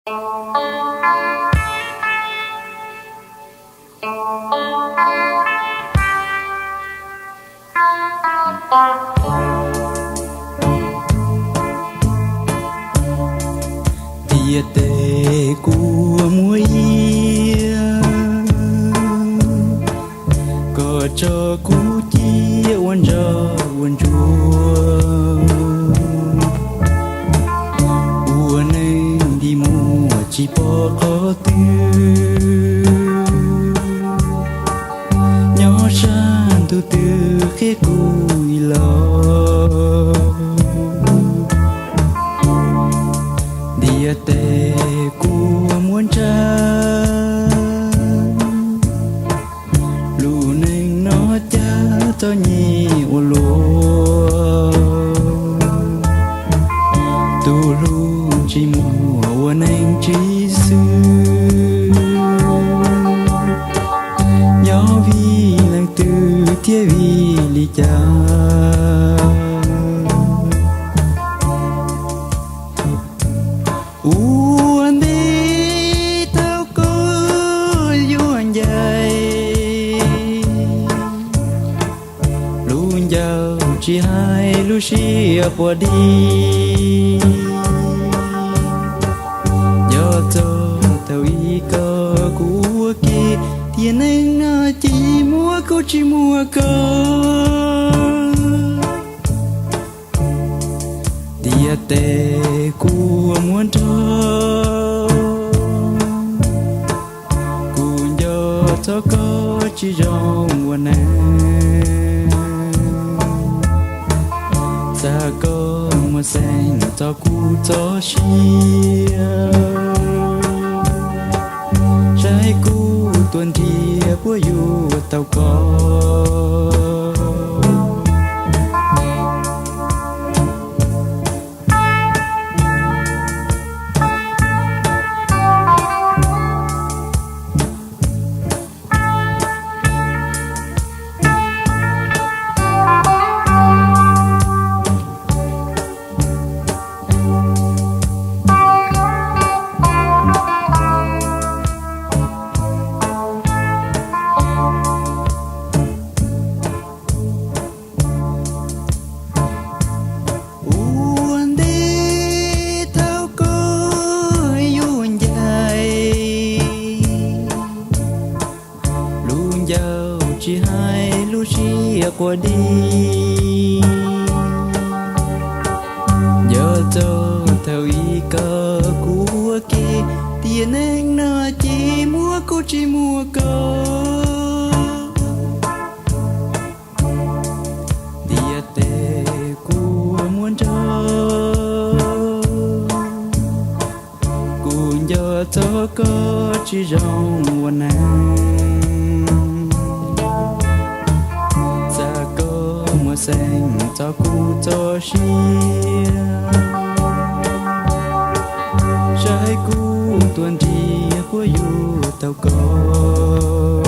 Ntiaj teb kua muag iab, koj tso kuv cia ua ntsoj ua ntsuag. Ua neej nti muag tsis pom qhov twg, nyob sab ntug twg qhia kuv ib los. Ntiaj teb kua muag ntsaj, lub neej no cas txom nyem ua luaj. Tus hlub tsis muaj ua neej tsis xwm, nyob vim leej twg thiab vim li cas. Ua ntej thaum koj yuav ncaim, lub ncauj tsis hais lub siab quaj dig. Nco txog thaum ub koj kuv ua ke, tiam neej no ces muaj kuv tsis muaj koj. Ntiaj teb kua muag nrog, kuv nco txog koj tsis zoo ua neej. Txawm koj muaj xeeb txog kuv txoj sia, saib kuv tuaj nrhiav puas yuav tau koj. Ua ntej thaum koj yuav ncaim, lub ncauj tsis hais lub siab quaj dig. Nco txog thaum ub koj kuv ua ke, tiam neej no ces muaj kuv tsis muaj koj. Ntiaj teb kua muag nrog, kuv nco txog koj tsis zoo ua neej. Txawm koj muaj xeeb txog kuv txoj sia, saib kuv tuaj nrhiav puas yuav tau koj.